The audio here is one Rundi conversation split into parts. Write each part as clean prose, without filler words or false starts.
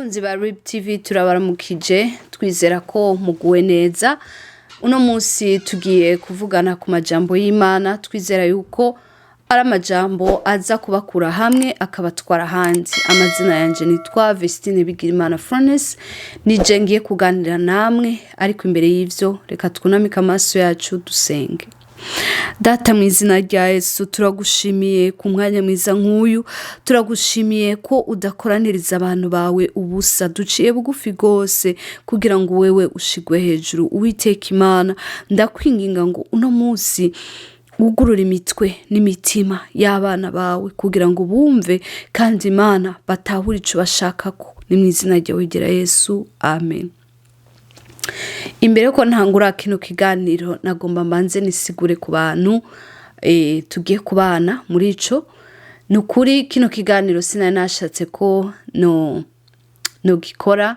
Abakunzi ba RIB TV, turabaramukije, twizera ko muguwe neza. Uno munsi tugiye kuvugana ku majambo y'Imana, twizera yuko ari amajambo aza kubakura hamwe akabatwara ahandi. Amazina yanje nitwa Vestine Bigirimana Frones, nije ngiye kuganira namwe, ariko imbere y'ivyo reka twunamike amaso yacu dusenge. Data, mu izina rya Yesu, turagushimiye ku mwanya mwiza nk'uyu, turagushimiye ko udakoraniriza abantu bawe ubusa. Duciye bugufi rwose kugira ngo wewe ushigwe hejuru. Uwiteka Imana, ndakwinginga ngo uno munsi wugurure imitwe n'imitima y'abana bawe kugira ngo bumve kandi Imana batahure ico bashakako. Ni mu izina ryawe ryera Yesu, amen. Imbere yuko ntangura kino kiganiro, nagomba mbanze nisigure ku bantu tugiye kubana muri ico. Ni ukuri kino kiganiro sinari nashatse ko no nogikora,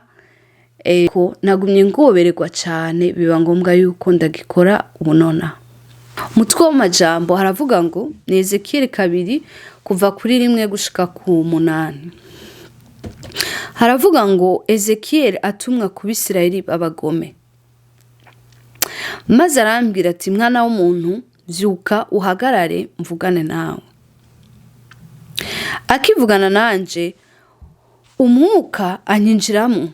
ko nagumye ngobererwa cane, biba ngombwa yuko ndagikora ubu nonaha. Umutwe w'amajambo haravuga ngo ni Ezekiyeli 2, kuva kuri 1 gushika ku 8. Haravuga ngo Ezekiyeli atumwa ku Bisirayeli b'abagome. Maze arambwira ati: "Mwana w'umuntu, vyuka uhagarare mvugane nawe." Akivugana nanje, umwuka anyinjiramo,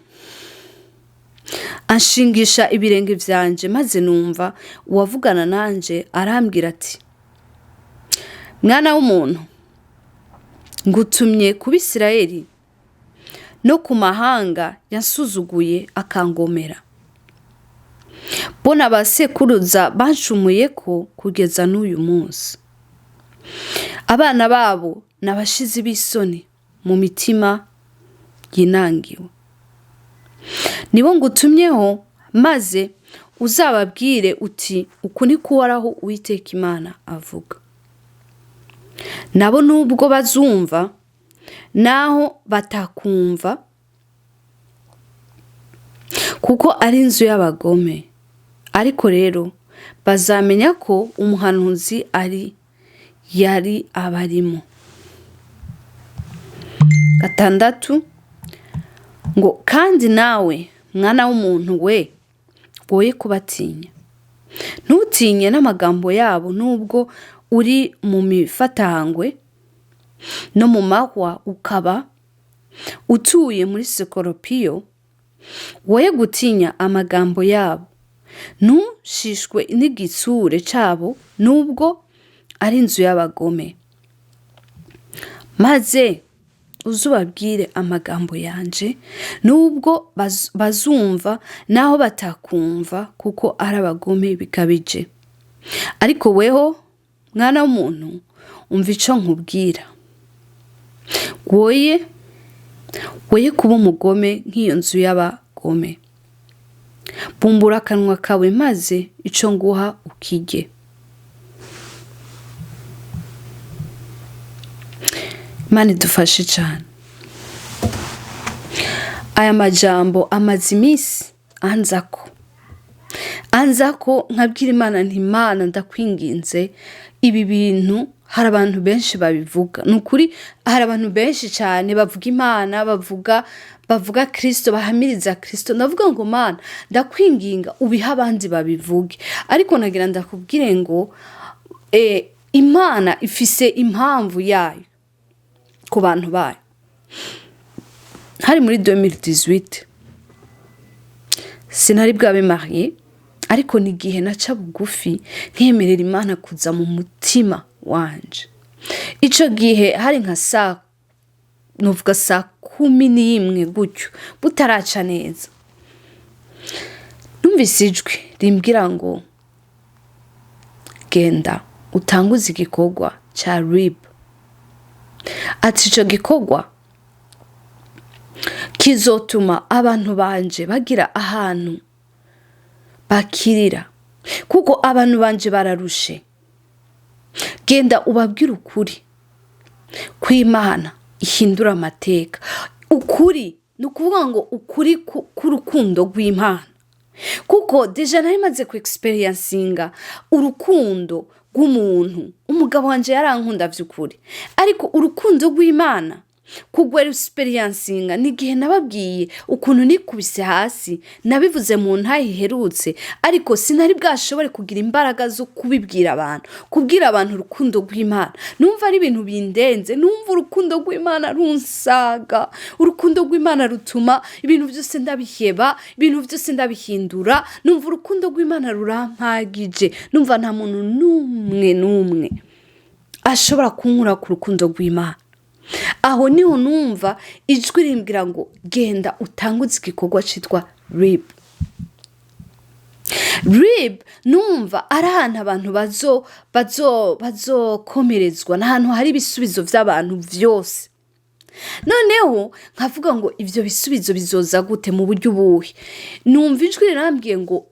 anshingisha ibirenge vyanje, maze numva uwavugana nanje arambwira ati: "Mwana w'umuntu, ngutumye ku Bisirayeli no ku mahanga yansuzuguye akangomera. Bo na ba sekuruza bancumuyeko kugeza n'uyu munsi. Abana babo ni abashizi b'isoni mu mitima yinangiwe. Nibo ngutumyeho, maze uzababwire uti: 'Uku niko Uhoraho Uwiteka Imana avuga.' Nabo nubwo bazumva, naho batakumva, kuko ari inzu y'abagome, ariko rero bazamenya ko umuhanuzi ari yari abarimo." 6 ngo: "Kandi nawe, mwana w'umuntu we, woye kubatinya, ntutinye n'amagambo yabo, nubwo uri mu mifatangwe no mu mahwa, ukaba utuye muri sekoropiyo. Woye gutinya amagambo yabo, ntushishwe n'igitsure cabo, nubwo ari inzu y'abagome. Maze uzubabwire amagambo yanje, nubwo bazumva naho batakumva, kuko ari abagome bikabije. Ariko weho, mwana w'umuntu, umva ico nkubwira, woye kuba umugome nk'iyo nzu y'abagome. Bumbura akanwa kawe, maze ico nguha ukirye." Imana idufashe cane. Aya majambo amaze iminsi anzako, nkabwira Imana nti: "Imana, ndakwinginze, ibi bintu hari abantu benshi babivuga." Ni ukuri, hari abantu benshi cyane bavuga Imana, bavuga Kristo, bahamiriza Kristo. Ndavuga ngo: "Mana, ndakwinginga ubihe abandi babivuge." Ariko nagira ndakubwire ngo Imana ifise impamvu yayo ku bantu bayo. Hari muri 2018, sinari bwabe mariée, ariko ni igihe naca bugufi nkemerera Imana kuza mu mutima wanje. Ico gihe hari nka saa, nuvuga saa 11 gutyo, butaraca neza. Numvise ijwi rimbwira ngo: "Genda utanguze igikorwa ca RIB." Ati: "Ico gikorwa kizotuma abantu banje bagira ahantu bakirira, kuko abantu banje bararushe. Genda ubabwire ukuri kw'Imana ihindura amateka." Ukuri ni ukuvuga ngo ukuri k'urukundo rw'Imana, kuko déjà nari maze ku experiencinga urukundo rw'umuntu. Umugabo wanje yarankunda vy'ukuri, ariko urukundo rw'Imana Kugwera experiencinga ni igihe nababwiye ukuntu nikubise hasi. Nabivuze mu ntahe iherutse, ariko sinari bwashobore kugira imbaraga zo kubibwira abantu, kubwira abantu urukundo rw'Imana. Numva ari ibintu bindenze, numva urukundo rw'Imana runsaga. Urukundo rw'Imana rutuma ibintu byose ndabiheba, ibintu byose ndabihindura. Numva urukundo rw'Imana rurampagije, numva nta muntu n'umwe n'umwe ashobora kunkura ku rukundo rw'Imana. Aho niho numva ijwi rimbwira ngo: "Genda utanguze igikorwa cyitwa RIB." RIB numva ari ahantu abantu bazokomerezwa, ni ahantu hari ibisubizo by'abantu byose. Noneho nkavuga ngo: "Ibyo bisubizo bizoza gute, mu buryo ubuhe?" Numva ijwi rirambwiye ngo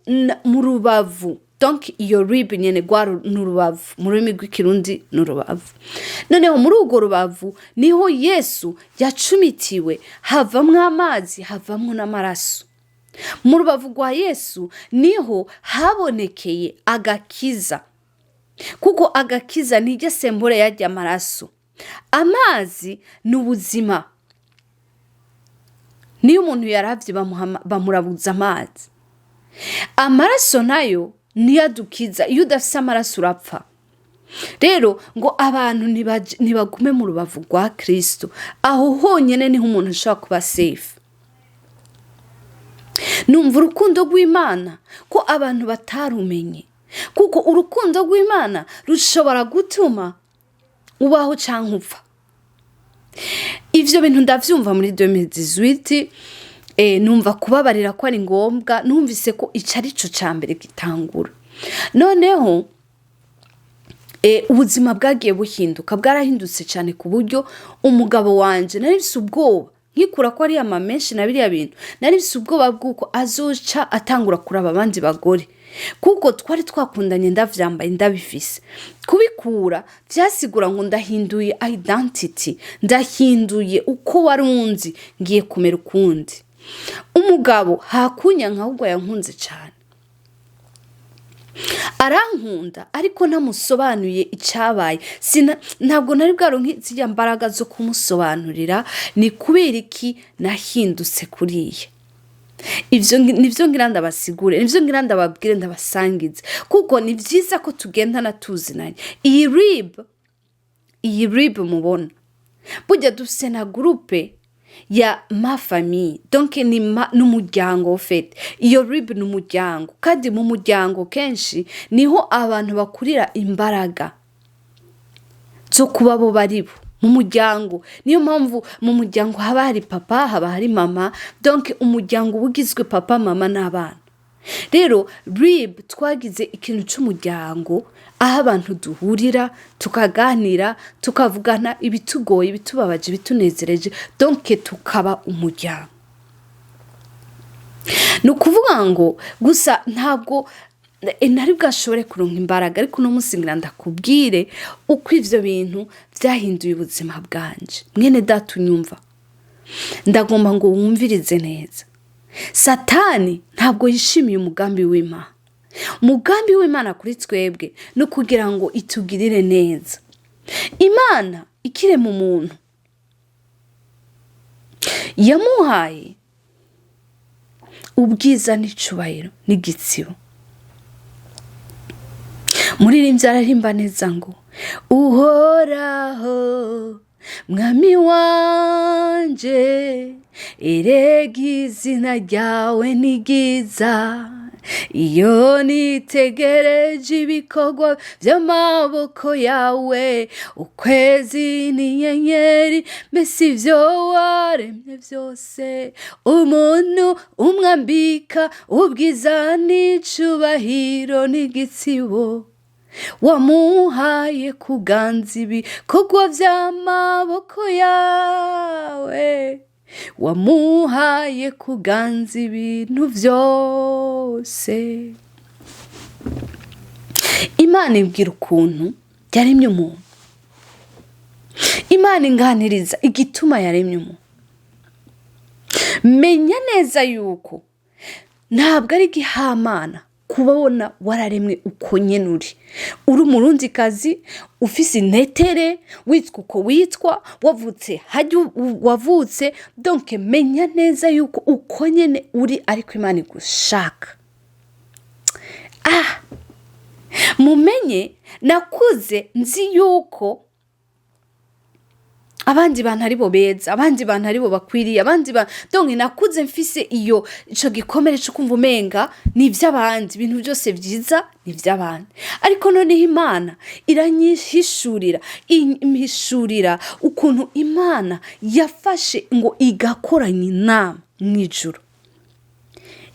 mu rubavu. Donc iyo RIB nyene ni urubavu, mu rurimi rw'Ikirundi ni urubavu. Noneho muri urwo rubavu niho Yesu yacumitiwe, havamwo amazi, havamwo n'amaraso. Mu rubavu rwa Yesu niho habonekeye agakiza, kuko agakiza ntiryo symbole yarya amaraso. Amazi ni ubuzima. Niyo umuntu yaravye bamurabuza amazi. Amaraso nayo niyo adukiza. Iyo udafise amaraso urapfa. Rero ngo abantu ntibagume mu rubavu rwa Kristo. Aho honyine niho umuntu ashobora kuba safe. Numva urukundo rw'Imana ko abantu batarumenye, kuko urukundo rw'Imana rushobora gutuma ubaho cyangwa upfa. Ivyo bintu ndavyumva muri 2018. Numva kubabarira ko ari ngombwa. Numvise ko ico ari co ca mbere gitangura. Noneho ubuzima bwagiye buhinduka, bwarahindutse cyane, ku buryo umugabo wanje nari mfise ubwoba nkikura ko ari ama menshi na biriya bintu. Nari mfise ubwoba bw'uko azoca atangura kuraba abandi bagore, kuko twari twakundanye ndavyambaye, ndabifise. Kubikura vyasigura ngo ndahinduye identity, ndahinduye uko wari unzi, ngiye kumera ukundi. Umugabo hakunyanka, ahubwo yankunze cyane, arankunda, ariko ntamusobanuye icyabaye. Ntabwo nari bwaronke ziriya mbaraga zo kumusobanurira ni kubera iki nahindutse kuriya. Ivyo nivyo ngira ndabasigure, nivyo ngira ndababwire, ndabasangize, kuko ni vyiza ko tugendana tuzinanye. Iyi RIB mubona, burya dufise na groupe ya ma famille, donc ni n'umuryango. En fait, iyo RIB ni umuryango, kandi mu muryango kenshi niho abantu bakurira imbaraga zo kuba bo bari bo mu muryango. Niyo mpamvu mu muryango haba hari papa, haba hari mama. Donc umuryango uba ugizwe papa, mama n'abana. Rero RIB twagize ikintu c'umuryango, aho abantu duhurira, tukaganira, tukavugana ibitugoye, ibitubabaje, ibitunezereje, donc tukaba umuryango. Ni ukuvuga ngo gusa ntabwo nari bwashobore kuronka imbaraga, ariko uno munsi ngira ndakubwire uko ivyo bintu vyahinduye ubuzima bwanje. Mwene data unyumva, ndagomba ngo wumvirize neza. Satani ntabwo yishimiye umugambi w'Imana. Umugambi w'Imana kuri twebwe ni ukugira ngo itugirire neza. Imana ikirema umuntu yamuhaye ubwiza n'icubahiro n'igitsibo. Muririmbyi ararimba neza ngo: "Uhoraho Mwami wanje, erega izina ryawe ni ryiza. Iyo nitegereje ibikorwa vy'amaboko yawe, ukwezi n'inyenyeri, mbese ivyo waremye vyose, umuntu umwambika ubwiza n'icubahiro n'igitsibo, wamuhaye kuganza ibikorwa vy'amaboko yawe, wamuhaye kuganza ibintu vyose." Imana ibwira ukuntu yaremye umuntu. Imana inganiriza igituma yaremye umuntu. Menya neza yuko ntabwo ari igihamana. Kubona wararemwe uko nyene uri, uri Umurundikazi, ufise intetere, witwa uko witwa, wavutse harya wavutse. Donc menya neza yuko uko nyene uri ariko Imana igushaka. Ah, mumenye, nakuze nzi yuko abandi bantu aribo beza, abandi bantu aribo bakwiriye, abandi bantu. Donc nakuze mfise ico gikomere co kumva umenga ni ivy'abandi, ibintu byose vyiza ni ivy'abandi. Ariko noneho Imana iranyihishurira, impishurira ukuntu Imana yafashe ngo igakoranya inama mw'ijuru,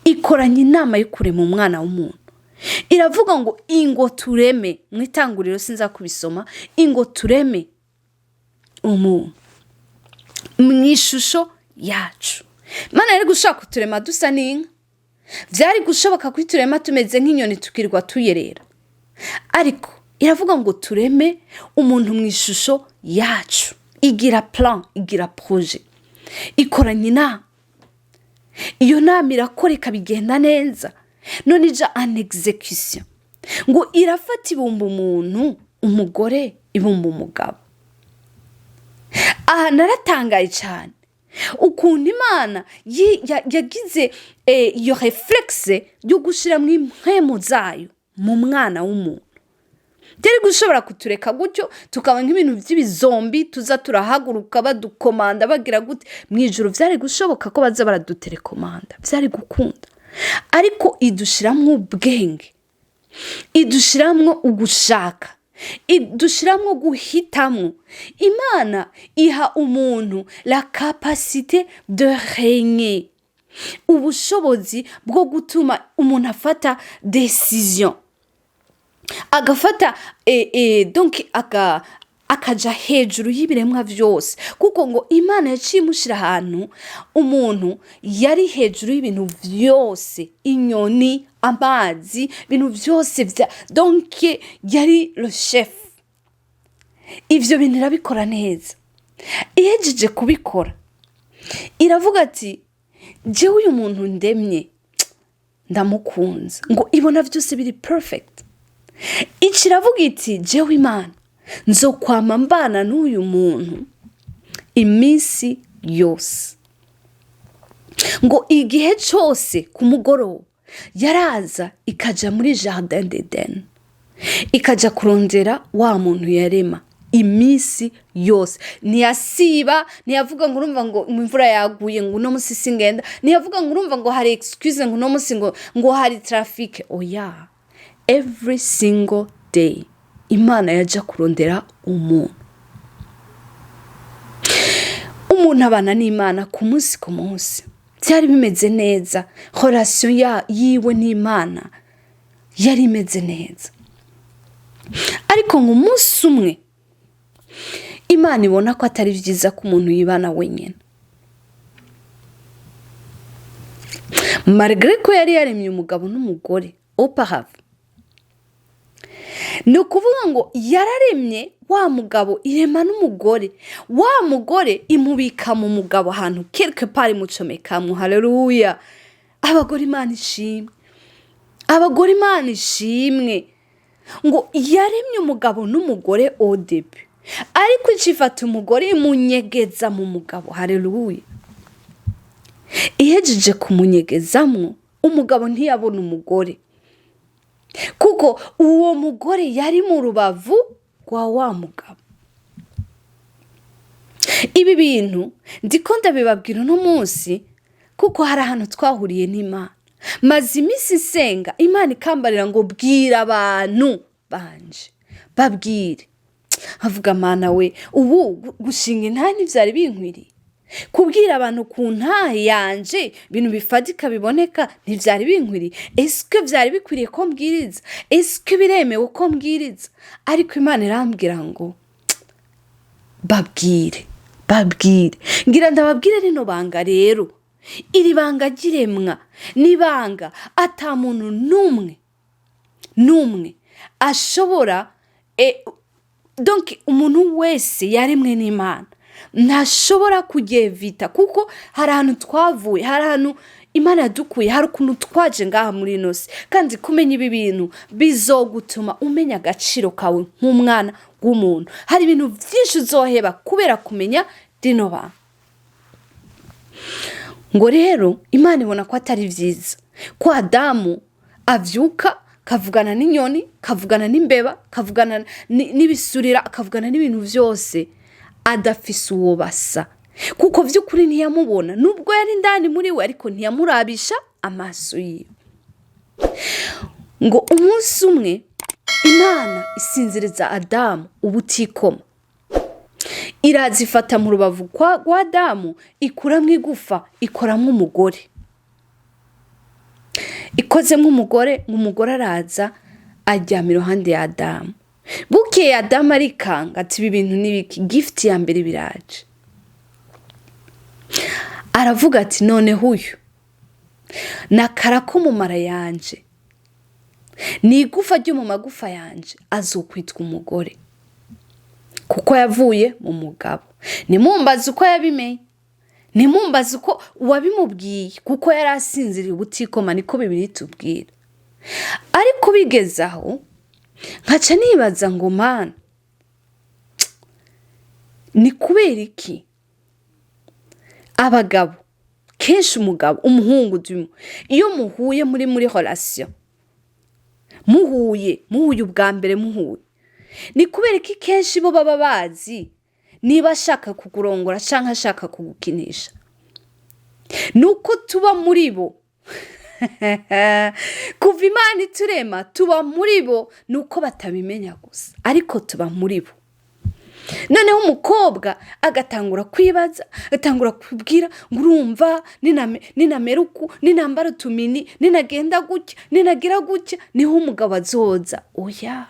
ikoranya inama yo kurema umwana w'umuntu. Iravuga ngo: "Ingo tureme." Mu Itanguriro, sinza kubisoma. "Ingo tureme umuntu mu ishusho yacu." Imana yari gushaka kuturema dusa n'inka, byari gushoboka ko iturema tumeze nk'inyoni, tukirwa tuyerera. Ariko iravuga ngo: "Tureme umuntu mu ishusho yacu." Igira plan, igira projet, ikoranya inama. Iyo nama irakoreka, bigenda neza. None ija en exécution, ngo irafata, ibumba umuntu umugore, ibumba umugabo. Aha naratangaye cyane ukuntu Imana yagize iyo réflexe yo gushyiramo impwemu zayo mu mwana w'umuntu. Byari gushobora kutureka gutyo, tukaba nk'ibintu by'ibizombi, tuza turahaguruka badukomanda, bagira gute mu ijoro. Byari gushoboka ko baza baraduterekomanda, byari gukunda. Ariko idushyiramo ubwenge, idushyiramo ugushaka, idushyiramo guhitamo. Imana iha umuntu la capacité de régner, ubushobozi bwo gutuma umuntu afata décision, agafata donc akaja hejuru y'ibiremwa vyose. Kuko ngo Imana yaciye imushyira ahantu umuntu yari hejuru y'ibintu vyose, inyoni, amazi, ibintu vyose vya, donc yari le chef. Ivyo bintu irabikora neza. Ihejeje kubikora, iravuga ati: "Jewe uyu muntu ndemye ndamukunze." Ngo ibona vyose biri perfect. Ici iravuga iti: "Jewe Imana nzokwama mbana n'uyu muntu iminsi yose." Ngo igihe cyose ku mugoroba yaraza, ikaja muri jardin d'Eden, ikaja kurondera wa muntu yarema iminsi yose. Ntiyasiba, ntiyavuga ngo urumva ngo imvura yaguye, ngo uno munsi singenda. Ntiyavuga ngo urumva ngo hari excuse, ngo uno munsi ngo hari trafic. Oya, every single day Imana yaja kurondera umuntu. Umuntu abana n'Imana ku munsi ku munsi. Byari bimeze neza, relation yiwe n'Imana yari imeze neza. Ariko ngo umunsi umwe Imana ibona ko atari byiza ko umuntu yibana wenyine, malgré ko yari yaremye umugabo n'umugore auparavant. Ni ukuvuga ngo yararemye wa mugabo, irema n'umugore. Wa mugore imubika mu mugabo ahantu quelque part, imucomekamwo. Haleluya! Abagore, Imana ishimwe! Abagore, Imana ishimwe! Ngo yaremye umugabo n'umugore au début, ariko icifata umugore imunyegeza mu mugabo. Haleluya! Ihejeje kumunyegezamwo, umugabo ntiyabona umugore, kuko uwo mugore yari mu rubavu rwa wa mugabo. Ibi bintu ndiko ndabibabwira uno munsi kuko hari ahantu twahuriye n'Imana. Maze iminsi nsenga, Imana ikambarira ngo: "Bwira abantu banje, babwire." Nkavuga: "Mana we, ubu gushinga intahe ntivyari binkwiriye? Kubwira abantu ku ntahe yanje ibintu bifatika biboneka ntivyari binkwiriye? Eske vyari bikwiriye ko mbwiriza? Eske biremewe ko mbwiriza?" Ariko Imana irambwira ngo: "Babwire, babwire." Ngira ndababwire rino banga rero. Iri banga ry'iremwa ni ibanga ata muntu n'umwe n'umwe ashobora donc umuntu wese yaremwe n'Imana ntashobora kuryevita, kuko hari ahantu twavuye, hari ahantu Imana yadukuye, hari ukuntu twaje ngaha muri ino si. Kandi kumenya ibi bintu bizogutuma umenya agaciro kawe nk'umwana w'umuntu. Hari ibintu byinshi uzoheba kubera kumenya rino banga. Ngo rero Imana ibona ko atari byiza ko Adamu avyuka kavugana n'inyoni, kavugana n'imbeba, kavugana n'ibisurira, akavugana n'ibintu byose, adafise uwo basa, kuko vy'ukuri ntiyamubona nubwo yari indani muri we, ariko ntiyamurabisha amaso yiwe. Ngo umunsi umwe Imana isinziriza Adamu ubutikoma, irazifata mu rubavu rwa Adamu, ikuramwo igufa, ikoramwo umugore. Ikozemwo umugore, ngo umugore araza aryama iruhande ya Adamu. Bukeye Adamu arikanga ati: "Ibi bintu ni ibiki?" Gift ya mbere biraje. Aravuga ati: "Noneho uyu nakara ko mu mara yanje, ni igufa ryo mu magufa yanje, azokwitwa umugore kuko yavuye mu mugabo." Nimumbaze uko yabimenye, nimumbaze uko uwabimubwiye, kuko yari asinziriye ubutikoma, niko Bibiliya itubwira. Ariko bigeze aho nkaca nibaza ngo: "Mana, ni kubera iki abagabo kenshi, umugabo, umuhungu dumwe, iyo muhuye muri relation, muhuye ubwa mbere, muhuye, ni kubera iki kenshi bo baba bazi niba ashaka kukurongora cyangwa ashaka kugukinisha?" Ni uko tuba muri bo kuva Imana iturema, tuba muri bo, ni uko batabimenya gusa, ariko tuba muri bo. Noneho umukobwa agatangura kwibaza, agatangura kubwira ngo: "Urumva ninamera uku, ninambara utumini, ninagenda gutya, ninagira gutya, niho umugabo azoza." Oya,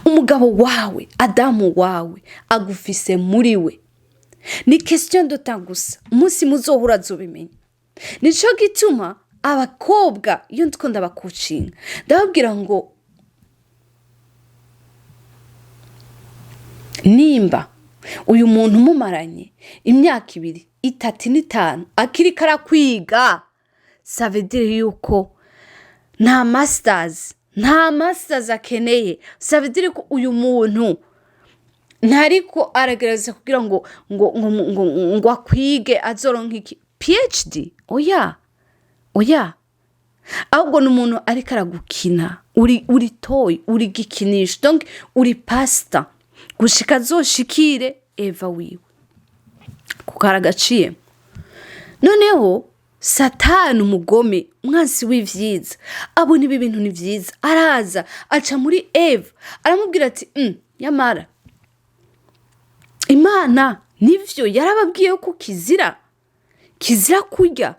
umugabo wawe, Adamu wawe, agufise muri we. Ni question de temps gusa, umunsi muzohura azobimenya. Nico gituma abakobwa, iyo ndiko ndabakucinga, ndababwira ngo nimba uyu muntu mumaranye imyaka 2, 3 n'5 akiriko arakwiga, ça veut dire yuko nta masters akeneye. Ça veut dire ko uyu muntu ntariko aragerageza kugira ngo akwige azoronke iki PhD. Oya, oya, ahubwo ni umuntu ariko aragukina. Uri toy, uri gikinisho, donc uri pasita gushika azoshikire Eva wiwe, kuko aragaciye. Noneho Satani umugome, umwansi w'ivyiza, abona ibi bintu ni vyiza, araza aca muri Eva, aramubwira ati: "Nyamara Imana nivyo yarababwiye ko kizira kurya."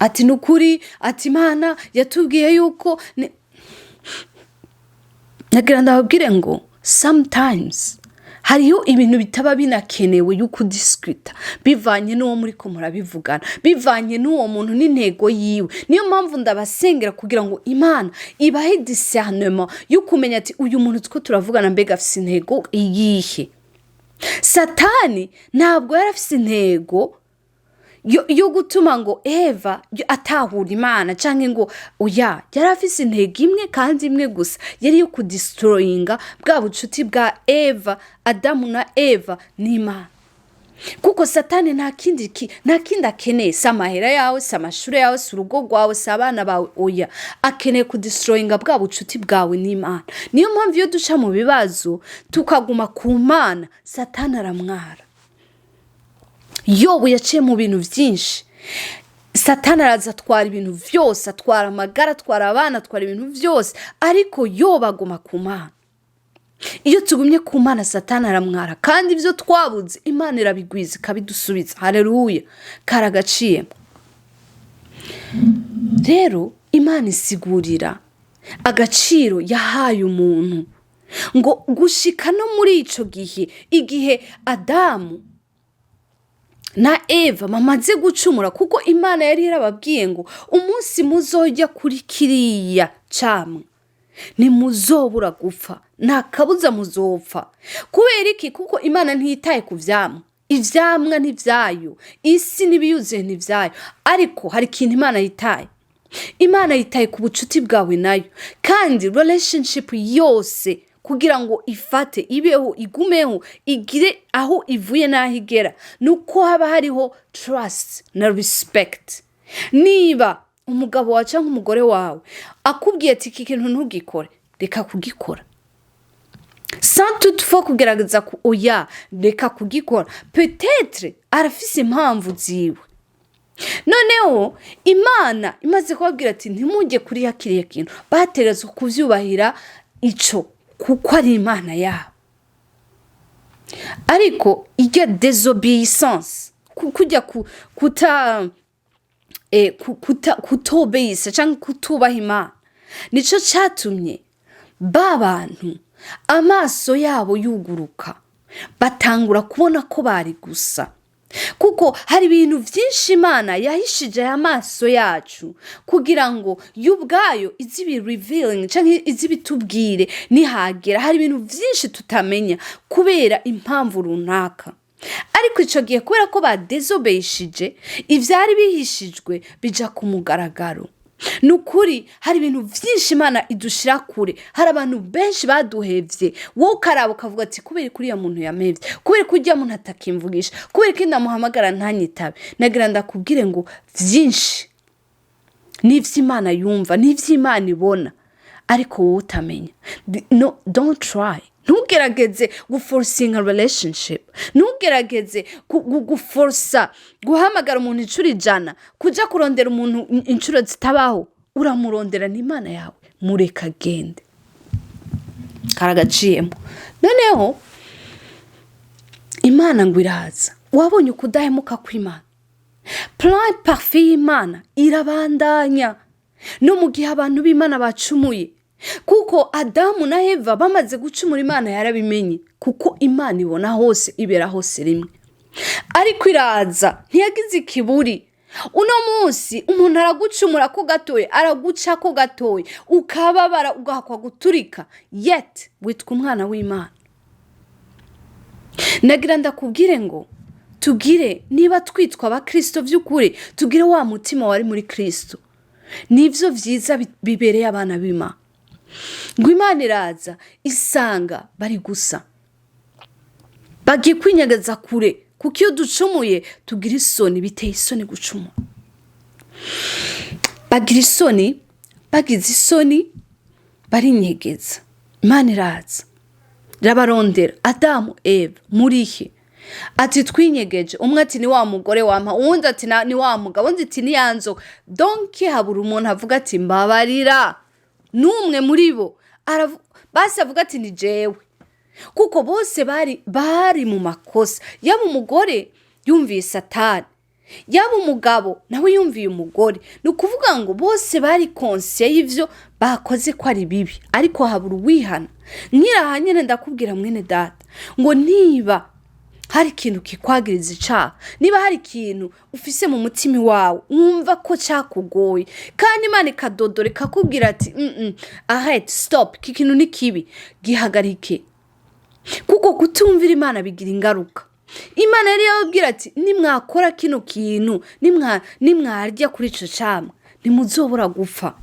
Ati: "Ni ukuri." Ati: "Imana yatubwiye yuko nagira ndababwire ngo sometimes hariho ibintu bitaba binakenewe yuko udiscuta, bivanye n'uwo muri ko murabivugana, bivanye n'uwo muntu n'intego yiwe. Niyo mpamvu ndabasengera kugira ngo Imana ibahe discernement yo kumenya ati: "Uyu muntu two turavugana, mbega afise intego iyihe?" Satani ntabwo yari afise intego yo gutuma ngo Eva atahura Imana cyangwa ngo, oya, yari afise intego imwe kandi imwe gusa, yari yo kudestroyinga bwa bucuti bwa Eva, Adamu na Eva n'Imana. Kuko Satani nta kindi akeneye, si amahera yawe, si amashuri yawe, si urugo rwawe, si abana bawe, oya, akeneye kudestroyinga bwa bucuti bwawe n'Imana. Niyo mpamvu iyo duca mu bibazo tukaguma ku Mana, Satani aramwara. Yobu yaciye mu bintu byinshi, Satani araza atwara ibintu byose, atwara amagara, atwara abana, atwara ibintu byose, ariko Yobu aguma ku Mana. Iyo tugumye ku Mana, Satani aramwara, kandi ibyo twabuze Imana irabigwiza ikabidusubiza. Hareruya, karagaciyemo. Rero Imana isigurira agaciro yahaye umuntu, ngo gushika no muri ico gihe, igihe Adamu na Eva bamaze gucumura, kuko Imana yari yarababwiye ngo: "Umunsi muzojya kuri kiriya camwa ntimuzobura gupfa, nta kabuza muzopfa." Kubera iki? Kuko Imana ntiyitaye ku vyamwa. Ivyamwa n'ivyayo, isi n'ibiyuzuye n'ivyayo. Ariko hari ikintu Imana yitaye. Imana yitaye ku bucuti bwawe nayo. Kandi relationship yose, kugira ngo ifate, ibeho, igumeho, igire aho ivuye n'aho igera, nuko haba hariho trust na respect. Niba umugabo wawe cyangwa umugore wawe akubwiye ati: "Iki kintu ntugikore," reka kugikora. Sans toutefois kugerageza ku, oya, reka kugikora. Peut-être arafise impamvu ziwe. Noneho Imana imaze kubabwira ati: "Ntimujye kuri kiriya kintu," bategerezwa kuvyubahira ico, kuko ari Imana yabo. Ariko irya désobéissance, kujya kuta kutobeyisa cyangwa kutubaha Imana, nico catumye ba bantu amaso yabo yuguruka, batangura kubona ko bari gusa. Kuko hari ibintu byinshi Imana yahishije aya maso yacu kugira ngo yo ubwayo izi ibi revealing cyangwa izi ibitubwire nihagera. Hari ibintu byinshi tutamenya kubera impamvu runaka. Ariko icyo gihe, kubera ko badezobeyishije, ibyari bihishijwe bija ku mugaragaro. Ni ukuri, hari ibintu byinshi Imana idushyira kure. Hari abantu benshi baduhevye, wowe ukaraba ukavuga ati: "Kubera ko uriya muntu yampevye, kubera ko uriya muntu atakimvugisha, kubera ko ndamuhamagara ntanyitabe?" Nagira ndakubwire ngo byinshi n'ivyo Imana yumva, n'ivyo Imana ibona, ariko wowe utamenya. No, don't try. Ntugerageze guforcinga relationship, ntugerageze guforsa guhamagara umuntu inshuro 100, kuja kurondera umuntu inshuro zitabaho. Uramurondera n'Imana yawe, mureka agende, karagaciyemo. Noneho Imana ngo iraza. Wabonye ukudahemuka kw'Imana? Plan parfait y'Imana irabandanya no mu gihe abantu b'Imana bacumuye. Kuko Adamu na Eva bamaze gucumura, Imana yarabimenye, kuko Imana ibona hose, ibera hose rimwe. Ariko iraza, ntiyagize ikiburi. Uno munsi umuntu aragucumura ko gatoya, araguca ko gatoya, ukababara, ugahakwa guturika, yet witwa umwana w'Imana. Nagira ndakubwire ngo tugire, niba twitwa Abakirisito by'ukuri, tugire wa mutima wari muri Kirisito. Nibyo byiza bibereye abana b'Imana. Ngo Imana iraza, isanga bari gusa, bagiye kwinyagaza kure. Kuko iyo ducumuye tugira isoni, biteye isoni gucumura. Bagira isoni, bagize isoni barinyegeza. Imana iraza, irabarondera: "Adamu, Eva, murihe?" Ati: "Twinyegeje." Umwe ati: "Ni wa mugore wampa." Uwundi ati: "Ni wa mugabo." Undi ati: "Ni ya nzoka." Donc habura umuntu avuga ati: "Mbabarira." N'umwe muri bo basi avuga ati: "Ni jewe." Kuko bose bari mu makosa. Yaba umugore yumviye Satani, yaba umugabo nawe yumviye umugore. Ni ukuvuga ngo bose bari conscients y'ivyo bakoze ko ari bibi, ariko habura uwihana. Nkiraha nyine ndakubwira, mwene data, ngo niba hari ikintu kikwagiriza icaha, niba hari ikintu ufise mu mutima wawe wumva ko cyakugoye, kandi Imana ikadodora ikakubwira ati: Arrête, stop, iki kintu ni kibi, gihagarike." Kuko kutumvira Imana bigira ingaruka. Imana yari yababwira ati: "Nimwakora kino kintu, nimwarya kuri ico camwa, ntimuzobura gupfa."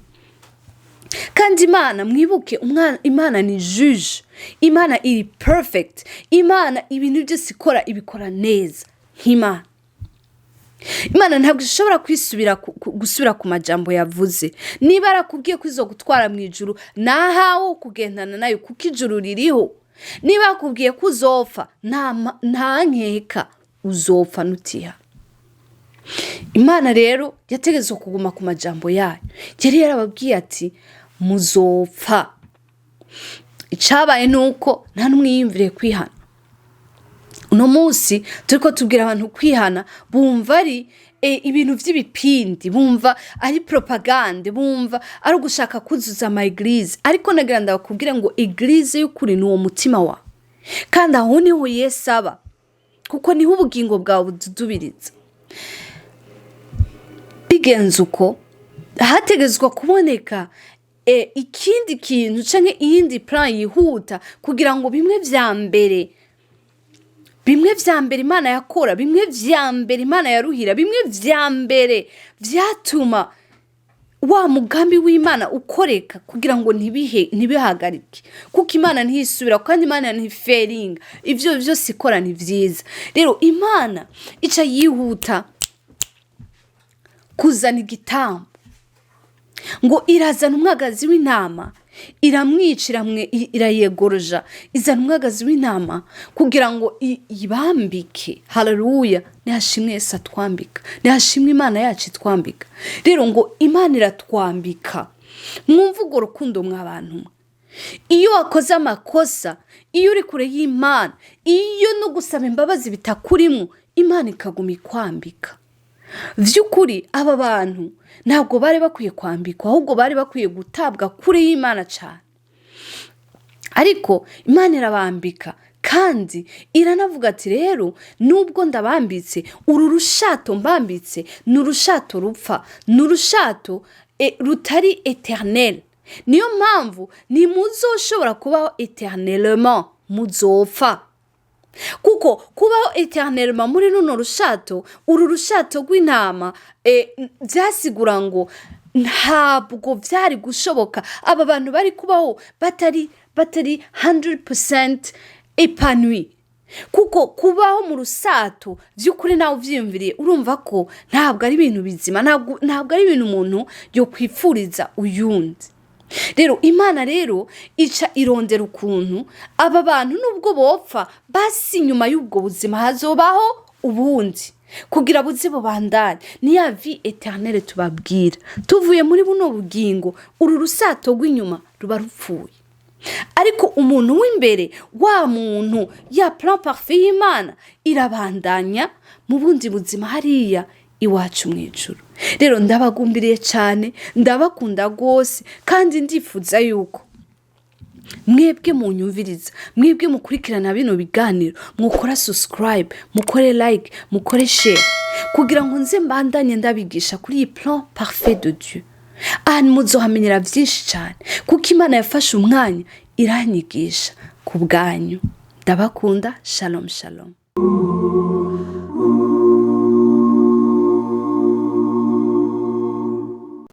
Kandi Imana, mwibuke, umwana, Imana ni juge, Imana iri perfect. Imana ibintu byose ikora, ibikora neza nk'Imana. Imana ntabwo ishobora kwisubira, gusubira ku majambo yavuze. Niba arakubwiye ko izo gutwara mu ijuru, nahawe kugendana nayo, kuko ijuru ririho. Niba yakubwiye ko uzopfa, nta nkeka uzopfa nutiha. Imana rero yategetswe kuguma ku majambo yayo. Yari yarababwiye ati: "Muzopfa." Icabaye ni uko nta n'umwe yiyumviriye kwihana. Uno munsi turiko tubwira abantu kwihana, bumva ari ibintu vy'ibipindi, bumva ari propagande, bumva ari ugushaka kuzuza ama églises. Ariko nagira ndabakubwire ngo église y'ukuri ni uwo mutima wawe, kandi aho niho Yesu aba, kuko niho ubugingo bwawe bududubiriza. Bigenze uko, hategezwa kuboneka ikindi kintu canke iyindi plan yihuta, kugira ngo bimwe vya mbere bihagarare. Bimwe vya mbere Imana yakora, bimwe vya mbere Imana yaruhira, bimwe vya mbere vyatuma wa mugambi w'Imana ukoreka kugira ngo ntibihe, ntibihagarike, kuko Imana ntisubira kandi Imana ntiferinga. Ivyo vyose ikora ni vyiza. Rero Imana ica yihuta kuzana igitambo, ngo irazana umwagazi w'intama, iramwica, irayegoroja, izana umwagazi w'intama kugira ngo ibambike. Haleluya! Nihashimwe Yesu atwambika, nihashimwe Imana yacu itwambika. Rero ngo Imana iratwambika. Mwumve urwo rukundo, mw'abantu mwe. Iyo wakoze amakosa, iyo uri kure y'Imana, iyo no gusaba imbabazi bitakurimo, Imana ikaguma ikwambika. Vy'ukuri aba bantu ntabwo bari bakwiye kwambikwa, ahubwo bari bakwiye gutabwa kure y'Imana cyane, ariko Imana irabambika. Kandi iranavuga ati: "Rero nubwo ndabambitse, uru rushato mbambitse ni urushato rupfa, ni urushato rutari éternel. Niyo mpamvu ntimuzoshobora kubaho éternellement, muzopfa." Kuko kubaho éternellement muri runo rushato, uru rushato rw'intama, byasigura ngo ntabwo byari gushoboka. Aba bantu bari kubaho batari 100% épanoui, kuko kubaho mu rusato, by'ukuri nawe ubyiyumviriye, urumva ko ntabwo ari ibintu bizima, ntabwo ari ibintu umuntu yokwifuriza uyundi. Rero Imana rero ica irondera ukuntu aba bantu nubwo bopfa, basi nyuma y'ubwo buzima hazobaho ubundi kugira buze bubandanye. Ni ya vie éternelle tubabwira. Tuvuye muri buno bugingo, uru rusato rw'inyuma ruba rupfuye, ariko umuntu w'imbere wa muntu, ya plan parfait y'Imana irabandanya mu bundi buzima hariya iwacu mu ijuru. Rero ndabagumbiriye cyane, ndabakunda rwose, kandi ndifuza yuko mwebwe munyumviriza, mwebwe mukurikirana bino biganiro, mukora subscribe, mukore like, mukore share, kugira ngo nze mbandanye ndabigisha kuri iyi plan parfait de Dieu. Ahantu muzohamenyera byinshi cyane, kuko Imana yafashe umwanya iranyigisha ku bwanyu. Ndabakunda. Shalom, shalom.